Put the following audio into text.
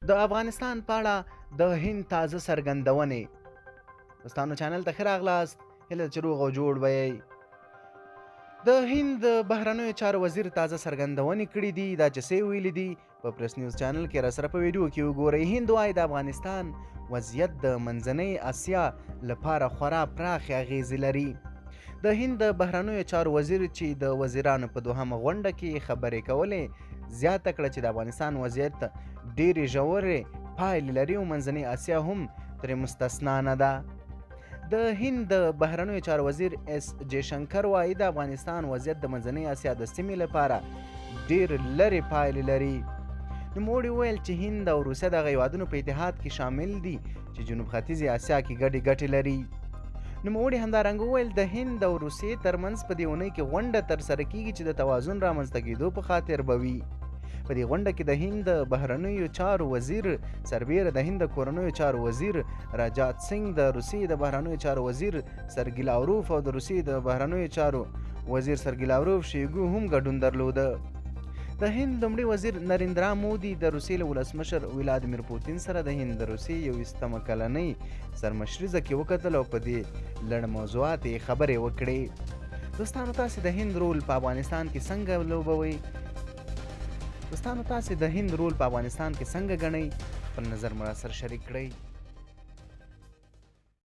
د افغانستان په اړه د هند تازه څرګندونې. دوستانو، چینل ته ښه راغلاست، هیله چې روغ او جوړ به یئ. د هند د بهرنیو چارو وزیر تازه څرګندونې کړې دي. دا چې څه ویلي دي، په پریس نیوز چینل کې راسره په ویډیو کې وګورئ. هند وايي د افغانستان وضعیت د منځنۍ اسیا لپاره خورا پراخې اغیزې لري. د هند د بهرنیو چارو وزیر چې د وزیرانو په دوهمه غونډه کې خبرې کولې، زیاته کړه چې د افغانستان وضعیت ډېرې ژورې پایلې لري او منځنۍ اسیا هم ترې مستثنا نه ده. د هند د بهرنیو چارو وزیر اس جې شنکر وايي د افغانستان وضعیت د منځنۍ اسیا د سیمې لپاره ډېر لرې پایلې لري. نوموړي وویل چې هند او روسیه دغه هېوادونو په اتحاد کې شامل دي چې جنوب ختیځې اسیا کې ګډې ګټې لري. نوموړي همدارنګه وویل د هند او روسیې ترمنځ په دې اونۍ کې غونډه ترسره کیږي چې د توازن رامنځته کېدو په خاطر به وي. په دې غونډه کې د هند د بهرنیو چارو وزیر سربیره د هند د کورنیو چارو وزیر راجات سینګ، د روسیې د بهرنیو چارو وزیر سرګي لاوروف او د روسیې د بهرنیو چارو وزیر سرګي لاوروف شیګو هم ګډون درلوده. د هند لومړي وزیر نریندرا مودي د روسیې له ولسمشر ولادیمیر پوتین سره د هند د روسیې 21 کلنۍ سرمشریزه کې وکتل او په دې لړ موضوعات یې خبرې وکړې. دوستانو، تاسې د هند رول په افغانستان کې څنګه لوبوئ؟ دوستانو، تاسې د هند رول په افغانستان کې څنګه ګڼئ؟ خپل نظر مو راسره شریک کړئ.